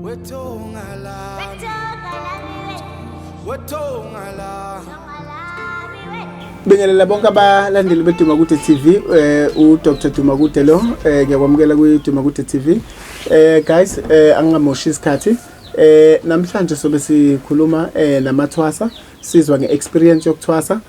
Wethonga lami, wethonga lami. Bingelela bonke abalandeli beDumakude TV, uDr Dumakude lo, ngiyakwamukela kwiDumakude TV. Guys, angingamoshi isikhathi. Namhlanje sobe sikhuluma namathwasa, sizwa ngeexperience yokuthwasa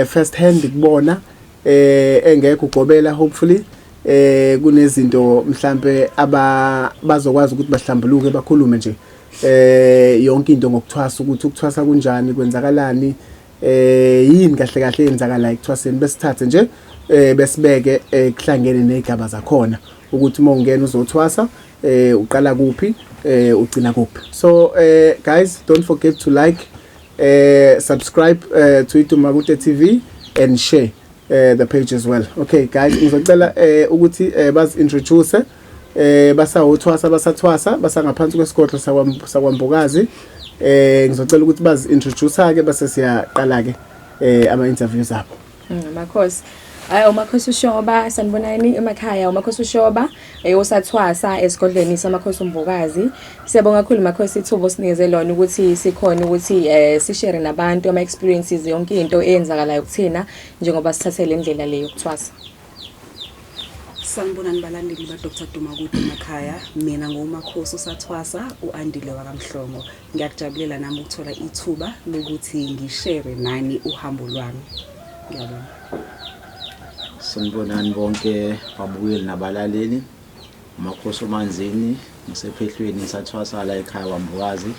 first hand kubona engekho ugobela. Hopefully kunezinto mhlambe aba bazokwazi ukuthi bahlambuluke, bakhulume nje yonke into ngokuthwasa, ukuthi ukuthwasa kunjani, kwenzakalani, yini kahle kahle yenzakala ekuthwaseni. Besithathe nje besibeke kuhlangene nezigaba zakhona, ukuthi uma ungena uzothwasa, uqala kuphi, ugcina kuphi. So guys, don't forget to like, subscribe to iDumakude TV and share the page as well. Okay guys, ngizocela ukuthi bazi introduce, basawuthwasa, basathwasa, basangaphansi kwesigodlo sakwaMbokazi. Ngizocela ukuthi bazi introduce ke, bese siyaqala ke ama interviews abo. Makhosi. Hayi, uMakhosi uShoba, sanibonani emakhaya, uMakhosi uShoba, osathwasa esigodlweni samakhosi uMbokazi. Siyabonga kakhulu Makhosi ithuba osinikeze lona ukuthi sikhona ukuthi sishare nabantu ama experiences, yonke into eyenzakalayo kuthina njengoba sithathe le ndlela le yokuthwasa. Sanibonani balandeli ba-Dr Dumakude emakhaya. Mina nguMakhosi usathwasa u-Andile wakaMhlongo. Ngiyakujabulela nami ukuthola ithuba lokuthi ngishare nani uhambo lwami. Ngiyabonga. Sanibonani bonke babukeli nabalaleli. Umakhosi uManzini, ngisephehlweni, ngisathwasa la ekhaya kwaMbokazi.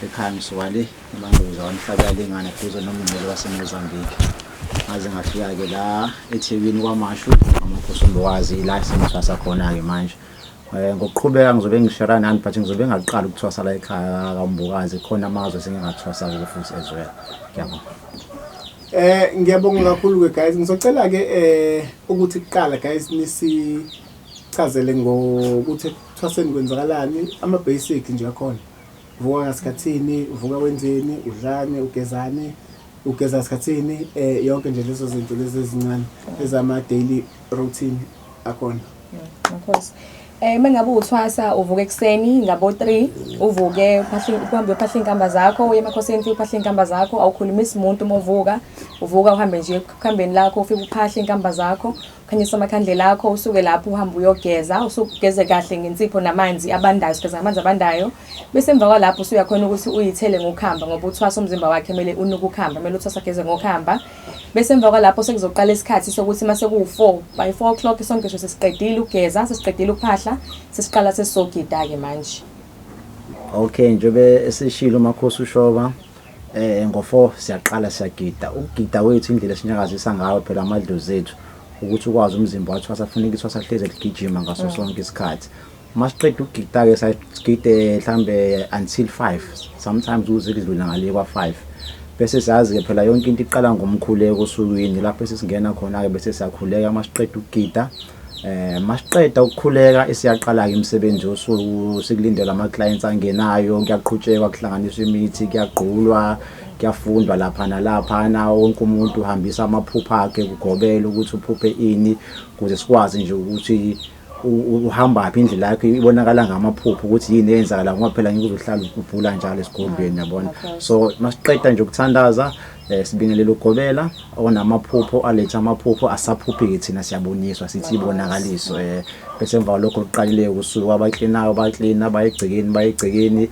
Ekhaya ngisuka le eManguza kwaMhlabuyalingana, duze nomngcele waseMozambique. Ngaze ngafika-ke la eThekwini KwaMashu, amakhosi uMbokazi, la sengithwasa khona-ke manje. Ngokuqhubeka ngizobe ngishare nani, but ngizobe ngaqala ukuthwasa la ekhaya kaMbokazi, khona amazwe sengingathwasa kuwo futhi as well. Ngiyabonga. Ngiyabonga kakhulu ke guys. Ngizocela ke ukuthi kuqala guys nisichazele ngokuthi ekuthwaseni kwenzakalani, ama basic nje akhona. Uvuka ngasikhathini, uvuka wenzeni, udlani, ugezani, ugeza sikhathini, yonke nje lezo zinto lezi ezincane ezama daily routine akhona. Makhosi. Mengabe uthwasa, uvuka ekuseni ngabo 3, uvuke uphahle, uhambe uphahla inkamba zakho, uye emakhosini, ufike uphahla inkamba zakho. Awukhulumisi umuntu uma uvuka, uvuka uhambe nje ekuhambeni lakho, ufike uphahla inkamba zakho, ukhanyisa amakhandlela akho, usuke lapho uhambe uyogeza, usugeze kahle ngensipho namanzi abandayo, sigeza ngamanzi abandayo. Bese emva kwalapho usuyakhona ukuthi uyithele ngokhamba, ngoba uthwasa umzimba wakhe kumele unuke ukhamba, kumele uthwasa ageze ngokhamba. Bese emva kwalapho sekuzoqala isikhathi sokuthi mase kuwu-4, by 4 o'clock sonke nje sesiqedile ukugeza, sesiqedile ukuphahla, sesiqala sesizogida-ke manje. Okay, njengoba esishilo uMakhosi uShoba, ngo4 siyaqala siyagida. Ukugida kwethu, indlela esinyakazisa ngayo phela amadlozi ethu, ukuthi ukwazi umzimba wathwasa kufuneka ithwasa hleze ligijima ngaso sonke isikhathi. Masiqeda ukugida ke, sigide mhlambe until 5, sometimes kuze kudlule ngale kwa 5. Bese siyazi ke phela yonke into iqala ngomkhuleko osukwini, lapho esisingena khona ke bese siyakhuleka masiqeda ukugida. Masiqeda ukukhuleka, isiyaqala ke imisebenzi yosuku, sikulindela ama clients angenayo, kuyaqhutshekwa, kuhlanganiswa imithi, kuyagqulwa, kuyafundwa lapha nalapha, na wonke umuntu uhambisa amaphupho akhe kugobela ukuthi uphuphe ini, ukuze sikwazi nje ukuthi uhamba phi, indlela yakho ibonakala ngamaphupho ukuthi yini eyenzakala, ngoba phela ngeke uzohlala ubhula njalo esigodlweni, yabona. So masiqeda nje ukuthandaza, sibingelela ugobela onamaphupho, aletha amaphupho, asaphuphi-ke thina, siyaboniswa, sithi ibonakaliso. Bese emva kwalokho kuqalile usuku, abaklinayo baklina, bayegcekeni bayegcekeni,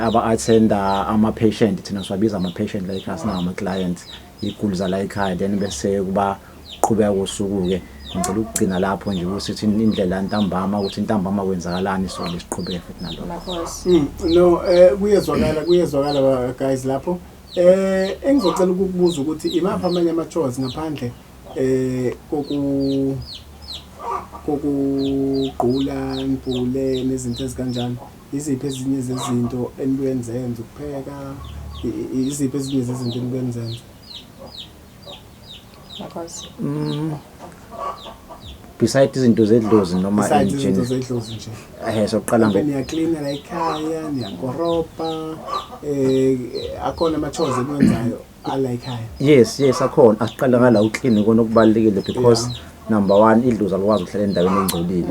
aba-attenda ama-patient, thina siwabiza ama-patient la ekhaya, sinawo ama-clients, iy'guli zala ekhaya. Then bese kuba qhubeka kosuku-ke. Ngicela ukugcina lapho nje ukuthi indlela ntambama, ukuthi ntambama kwenzakalani, so besiqhubeke futhi nalokho. Makhosi. No, kuyezwakala, kuyezwakala guys lapho. Engizocela ukukubuza ukuthi imaphi amanye ama chores ngaphandle kokugqula, nibhule nezinto ezikanjalo. Iziphi ezinye zezinto enibuye nizenze, ukupheka, iziphi ezinye zezinto enibuye nizenze? Makhosi. Beside izinto zedlozi noma Besides izinto in zedlozi nje. Sokuqala Mhlawumbe ngo niyaklina la ekhaya, niyakoropa, akhona ama chores eniwenzayo ala ekhaya? Yes, akhona. Asiqala ngala uclean, ikona okubalulekile because Number 1, idlozi alikwazi ukuhlala endaweni engcolile.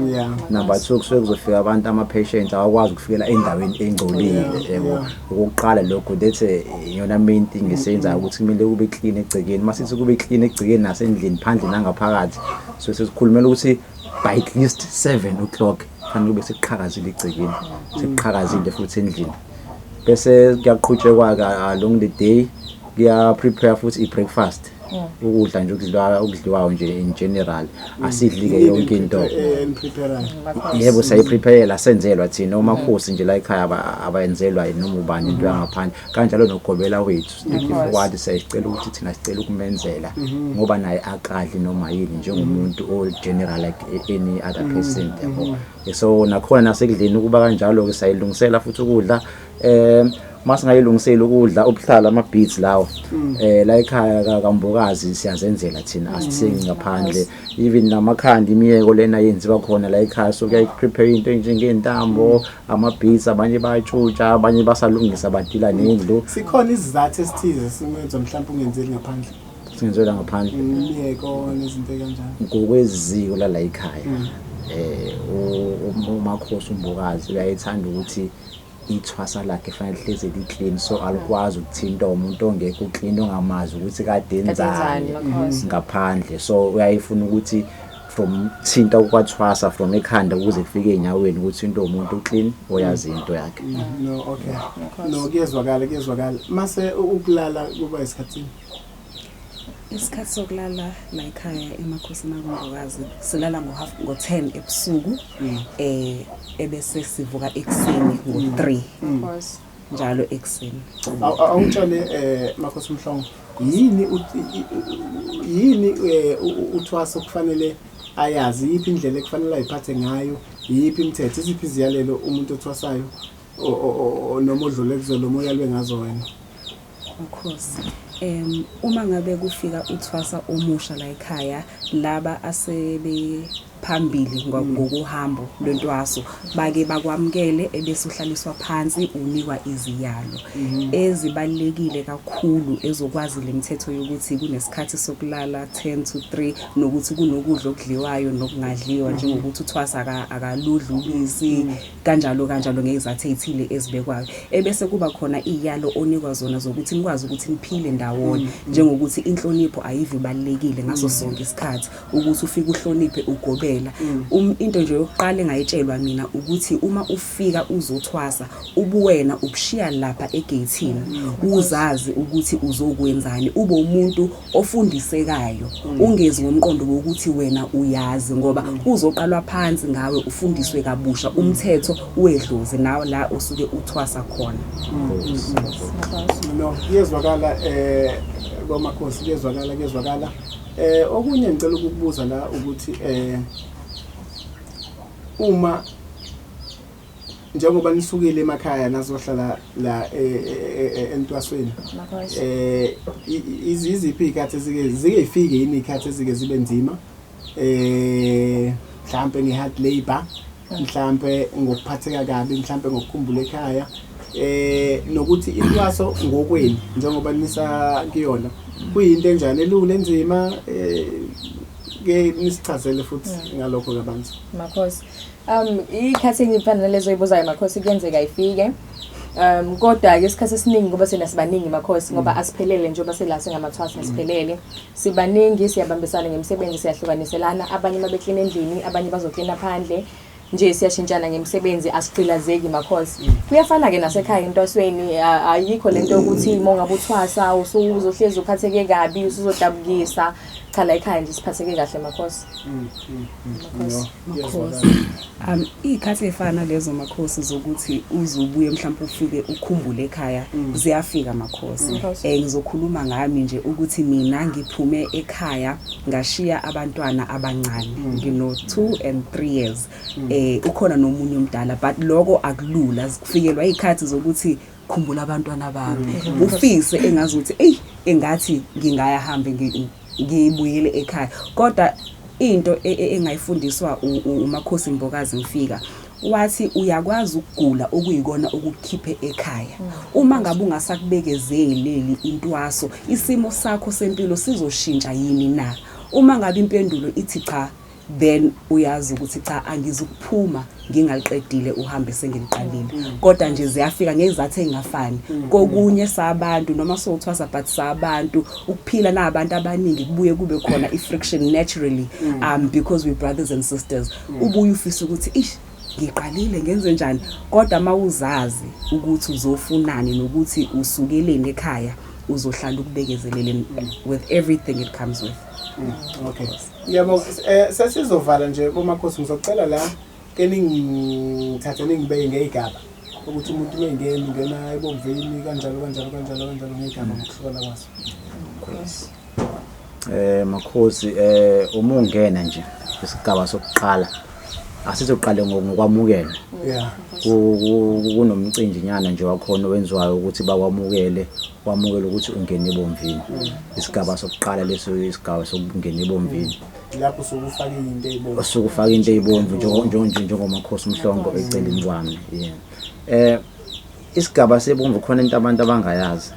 Number 2, kusuke kuzofika abantu, ama-patients awakwazi ukufikela endaweni engcolile, yebo. Okokuqala lokho, that's iyona main thing esiyenzayo, ukuthi kumele kube clean egcekeni. Masithi kube clean egcekeni nasendlini, phandle nangaphakathi, so sesikhulumela ukuthi by at least 7 o'clock kufanele kube sekuqhakazile egcekeni, sekuqhakazile futhi endlini. Bese kuyaqhutshekwa-ke along the day, kuya-prepare futhi i-breakfast, ukudla nje okudliwayo nje in general. Asidli-ke yonke into. Enipreparayo? Yebo, siyayiprepare, senzelwa thina omakhosi nje la ekhaya, abayenzelwa noma ubani into yangaphandle. Kanjalo nogobela wethu, straightforward, siyayicela ukuthi thina sicela ukumenzela, ngoba naye akadli noma yini njengomuntu o general like any other person, yabo. So nakhona nasekudleni kuba kanjalo-ke, siyayilungisela futhi ukudla. Masingayilungiseli ukudla, ubuhlala, ama-beads lawo, la ekhaya kaMbokazi siyazenzela thina, asithengi ngaphandle. Even namakhanda, imiyeko lena yenziwa khona la ekhaya, so kuyayi-prepare into enjengey'ntambo, ama-beads, abanye bayatshutsha, abanye basalungisa, badila nendlu. Sikhona isizathu esithize singenza mhlawumbe ungenzeli ngaphandle? Singenzela ngaphandle? Imiyeko nezinto ey'kanjalo. Ngokweziko lala ekhaya, umakhosi uMbokazi uyayithanda ukuthi ithwasa lakhe fanele lihlezi li-clean, so alikwazi ukuthinta umuntu ongekho clean, ongamazi ukuthi kade enzani enzani, makhosi. ngaphandle. So uyayifuna ukuthi from thinta kwathwasa, from ekhanda kuze kufike ey'nyaweni, ukuthi into umuntu uclean, oyazi into yakhe. No, okay, no, kuyezwakala, kuyezwakala. Mase ukulala kuba isikhathini? Isikhathi sokulala la ekhaya emakhosini akoMbokazi, silala ngo-half ngo-10 ebusuku, ebese sivuka ekuseni ngo-3 Makhosi. njalo ekuseni. Awungitshele, Makhosi Mhlongo, yini yini uthwasa kufanele ayazi? Yiphi indlela ekufanele ayiphathe ngayo? Yiphi imithetho, iziphi iziyalelo umuntu othwasayo noma odlule kuzo noma oyalwe ngazo wena? Makhosi, uma ngabe kufika uthwasa omusha la ekhaya, laba asebe phambili ngokuhambo lwentwaso bake bakwamukele, ebese uhlaliswa phansi, unikwa iziyalo ezibalulekile kakhulu ezokwazi le mithetho yokuthi kunesikhathi sokulala 10 to 3, nokuthi kunokudla okudliwayo nokungadliwa, njengokuthi uthwasa akaludli ubisi, kanjalo kanjalo, ngezizathu ey'thile ezibekwayo. Ebese kuba khona iy'yalo onikwa zona zokuthi nikwazi ukuthi niphile ndawonye, njengokuthi inhlonipho ayive ibalulekile ngaso sonke isikhathi, ukuthi ufike uhloniphe ugobela. Into nje yokuqala engayitshelwa mina ukuthi uma ufika uzothwasa, ubuwena ubushiya lapha egeyithini, uzazi ukuthi uzokwenzani, ube umuntu ofundisekayo, ungezi ngomqondo wokuthi wena uyazi, ngoba kuzoqalwa phansi ngawe, ufundiswe kabusha umthetho wedlozi nawe la usuke uthwasa khona. No, kuyezwakala, komakhosi, kuyezwakala, kuyezwakala. Okunye ngicela ukukubuza la ukuthi uma njengoba nisukile emakhaya nazohlala la entwasweni, Makhosi. Iziphi izikhathi ezike zike ifike, yini izikhathi ezike zibe nzima, mhlambe nge-hard labor, mhlambe ngokuphatheka kabi, mhlambe ngokukhumbula ekhaya, nokuthi intwaso ngokwenu njengoba nisa kuyona kuyinto enjani, elula, enzima? Ke nisichazele futhi ngalokho kabanzi. Makhosi, ikhathi engifana nalezo oyibuzayo, makhosi, kuyenzeka ifike, kodwa ke isikhathi esiningi ngoba sina sibaningi, makhosi, ngoba asiphelele njengoba sela singamathwasa, siphelele sibaningi, siyabambisana ngemisebenzi, siyahlukaniselana, abanye mabeklina endlini, abanye bazoklina phandle nje, siyashintshana ngemisebenzi, asigqilazeki, makhosi. Kuyafana ke nasekhaya entwasweni, ayikho lento yokuthi uma ungabe uthwasa usuzohlezi uphatheke kabi, usuzodabukisa. Cha, la ekhaya nje siphatheke kahle, makhosi. No. Makhosi, iy'khathi ey'fana nalezo, makhosi, zokuthi uze ubuye mhlawumpe ufike ukhumbule ekhaya, ziyafika, makhosi. Makhosi. Ngizokhuluma ngami nje ukuthi mina ngiphume ekhaya ngashiya abantwana abancane, ngino 2 and 3 years, ukhona nomunye omdala, but lokho akulula. Kufikelwa iy'khathi zokuthi khumbula abantwana bami, ufise engazuthi eyi, engathi ngingayahambe ngibuyele ekhaya. Kodwa into engayifundiswa umakhosi Mbokazi ngifika, wathi uyakwazi ukugula okuyikona okukukhiphe ekhaya. Uma ngabe ungasakubekezeleli intwaso, isimo sakho sempilo sizoshintsha yini na? Uma ngabe impendulo ithi cha, then uyazi ukuthi cha, angizukuphuma ngingaliqedile uhambe sengiliqalile. Kodwa nje ziyafika ngezizathu ey'ngafani. Kokunye sabantu noma sowuthwasa, but sabantu ukuphila nabantu abaningi, kubuye kube khona i-friction naturally, because we brothers and sisters. Ubuye ufise ukuthi ish, ngiqalile, ngenze njani? Kodwa uma uzazi ukuthi uzofunani nokuthi usukeleni ekhaya, uzohlala ukubekezelele with everything it comes with. Okay, ngiyabonga. Sesizovala nje, bomakhosi. Ngizocela la ke ningithathe ningibeke ngey'gaba, ukuthi umuntu uma engena, ungena ebomvini kanjalo kanjalo kanjalo kanjalo, ngey'gaba ngokuhlukana kwazo. Makhosi, uma ungena nje isigaba sokuqala, asithi uqale ngokwamukela. Kunomcimbi nyana nje wakhona owenziwayo ukuthi bakwamukele, wamukele ukuthi ungene ebomvini. Isigaba sokuqala leso, isigaba sokungena ebomvini. Lapho usuke ufake into ey'bomvu. Osuke ufaka into ey'bomvu, njengomakhosi uMhlongo eceleni kwami, yeah. Isigaba sebomvu, khona into abantu abangayazi.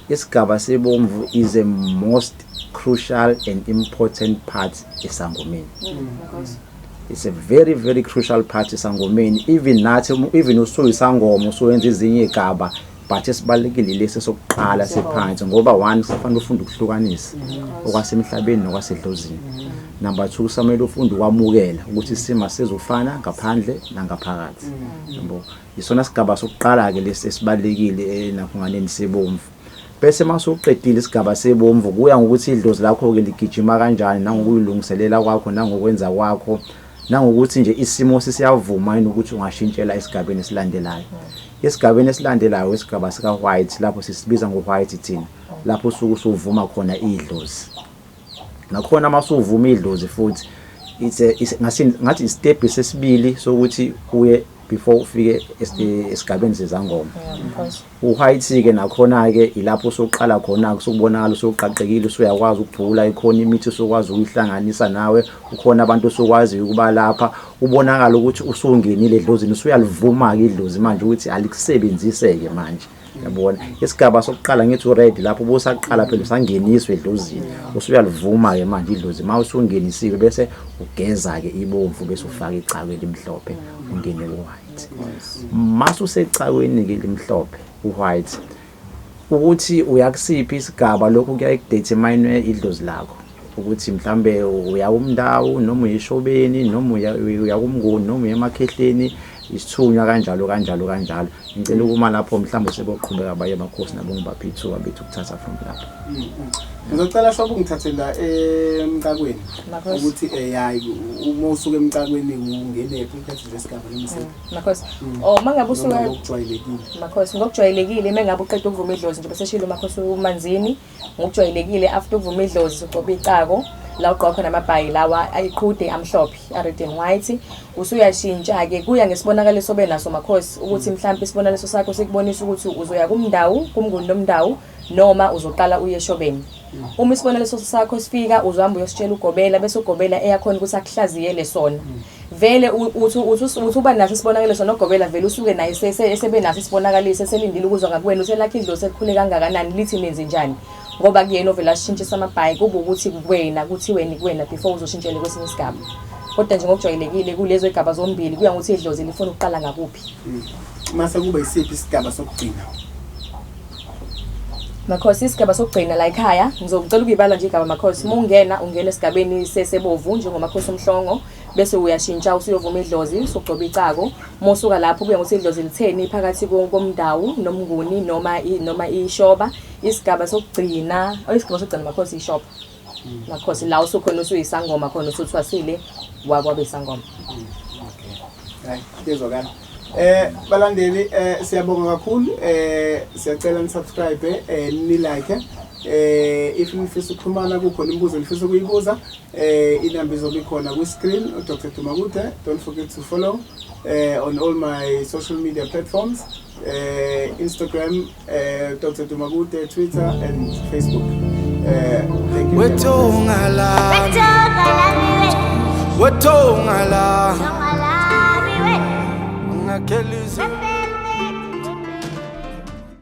Isigaba sebomvu is a most crucial and important part esangomeni. It's a very very crucial part esangomeni. Even nathi, even usuyisangoma, usuwenza ezinye igaba, but esibalekile lesi sokuqala sephansi, ngoba one, kufanele ufunde ukuhlukanisa okwasemhlabeni nokwasedlozini. Number 2, kusamele ufunde ukwamukela ukuthi isimo sizofana ngaphandle nangaphakathi, yabo. Isona sigaba sokuqala ke lesi esibalekile enakhunganeni sebomvu. Bese masuqedile isigaba sebomvu, kuya ngokuthi idlozi lakho ke ligijima kanjani, nangokuyilungiselela kwakho, nangokwenza kwakho, nangokuthi nje isimo sisiyavuma yini ukuthi ungashintshela esigabeni esilandelayo. Esigabeni esilandelayo, isigaba sika white, lapho sisibiza ngo white thina, lapho usuke usuvuma khona idlozi. Nakhona masuvuma idlozi futhi, it's a ngathi istep sesibili sokuthi uye before ufike esigabeni sezangoma. Yeah, because U-white ke nakhona ke ilapho usuqala khona kusukubonakala usuqaqekile, usuyakwazi ukubhula, ikhona imithi usukwazi ukuyihlanganisa nawe, ukhona abantu osukwazi ukuba lapha, ubonakala ukuthi usungenile edlozini, usuyalivuma ke idlozi manje ukuthi alikusebenzise-ke manje, yabona. Isigaba sokuqala ngithi u-ready, lapho ubusaqala phela usangeniswe edlozini, usuyalivuma-ke manje idlozi. Ma usungenisiwe, bese ugeza-ke ibomvu, bese ufaka icako elimhlophe, ungene ku-white. Mase usecakweni-ke elimhlophe, u-white, ukuthi uyakusiphi isigaba, lokhu kuyaye kudetermine idlozi lakho, ukuthi mhlambe uya kumndawu noma uyishobeni noma uya kumnguni noma uya emakhehleni, isithunywa, kanjalo kanjalo kanjalo. Ngicela ukuma lapho, mhlawumbe seboqhubeka baye amakhosi nabo, ngibaphe ithuba bethu ukuthatha from lapho. Ngizocela shoba ungithathe la emcakweni. Makhosi. Ukuthi yayi, uma usuka emcakweni ungenephi, uphethe nje isigaba noma isiphi? Makhosi, oh, mangabe usuka Noma ngokujwayelekile. Makhosi, ngokujwayelekile mengabe uqeda ukuvuma idlozi nje, bese shilo makhosi uManzini, ngokujwayelekile after ukuvuma idlozi ugcoba icako la ugqoka khona amabhayi lawa ayiqhude amhlophe, a-red and white. Usuyashintsha-ke, kuya ngesibonakaliso obe naso makhosi, ukuthi mhlawumpe isibonakaliso sakho sikubonisa ukuthi uzoya kumndawu, kumnguni nomndawu, noma uzoqala uye eshobeni. Uma isibonakaliso sakho sifika, uzohamba uyositshela ugobela, bese ugobela eyakhona ukuthi akuhlaziyele sona. Vele uthi uba naso isibonakaliso nogobela, vele usuke naye esebe naso isibonakaliso, eselindile ukuzwa ngakuwena ukuthi elakhe idlozi selikhule kangakanani, lithi nenze njani, ngoba kuyena ovele ashintshisa amabhayi, kuba ukuthi wena kuthiweni kuwena before uzoshintshele kwesinye isigaba. Kodwa nje ngokujwayelekile kulezo igaba zombili kuya ngokuthi idlozi lifuna ukuqala ngakuphi. Mase kuba isiphi isigaba sokugcina? Makhosi, isigaba sokugcina la ekhaya, ngizocela ukuyibala nje igaba makhosi. Uma ungena, ungena esigabeni sesebovu njengomakhosi uMhlongo, bese uyashintsha usuyovuma idlozi, usugcoba icako. Uma usuka lapho, kuya ngokuthi idlozi litheni phakathi komndawu nomnguni noma ishoba. Isigaba sokugcina, oh, isigaba sokugcina makhosi ishoba makhosi, la usukhona usuyisangoma khona, usuthwasile wakwabe isangoma. Hayi, kuyezwakala. Balandeli, siyabonga kakhulu. Siyacela ni subscribe, ni like. If nifisa ukuxhumana, kukhona imibuzo nifisa ukuyibuza, inamba izobe ikhona ku screen. Dr Dumakude, don't forget to follow on all my social media platforms. Instagram, Dr Dumakude, Twitter and Facebook. Thank you. Wethonga lami, wethonga la, ngakhelizwe.